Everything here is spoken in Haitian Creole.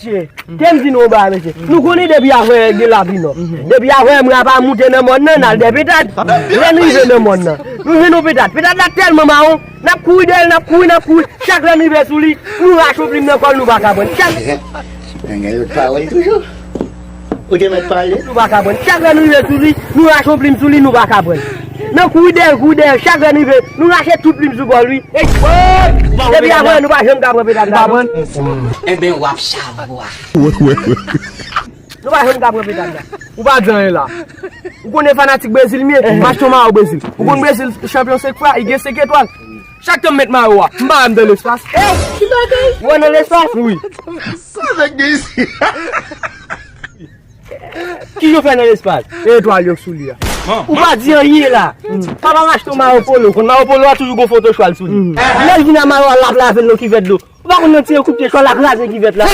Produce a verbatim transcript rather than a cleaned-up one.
Mesye, te m di nou yon bagay, mesye. Nou konnen depi avè gen lapli, non. Depi avè mwen ap moute nan mòn nan, n al dèyè petat. Lè n rive nan mòn nan, nou jwenn yon petat. Petat la tèlman mawon, n ap kouri dèyè l, n ap kouri, n ap kouri. Chak lè n rive sou li, nou rache yon plim nan kò l, nou pa ka pran l. Chak Nèg yo pawòl toujou. Ou te mèt pale. Nou pa ka pran l. Chak lè n rive sou li, nou rache yon plim sou li, nou pa ka pran l. Nan kouri dèyè l, kouri dèyè l, chak lè n rive, nou rache tout plim sou kò l, wi. Depi avè nou pa janm ka pran petat la, non. Enben, w ap chavwa. Nou pa janm ka pran petat la. Ou pa di anyen la. Ou konnen fanatik Brezil m ye, m achte yon mayo Brezil. Ou konn Brezil chanpyon senk fwa, li gen senk etwal. Chak tan m met mayo a, m pa wè m nan lespas. Ou wè nan lespas? Wi. Sa nèg gen isi? Ki jan w fè nan lespas? E etwal yo k sou li a. Ou pa di anyen la. Papa m achte yon mayo polo, konn mayo polo a toujou gon foto chwal sou li. Lè l vin a mayo a, l ap lave l nan kivèt dlo. Ou pa konn nan tire kout pye chwal la kraze kivèt la.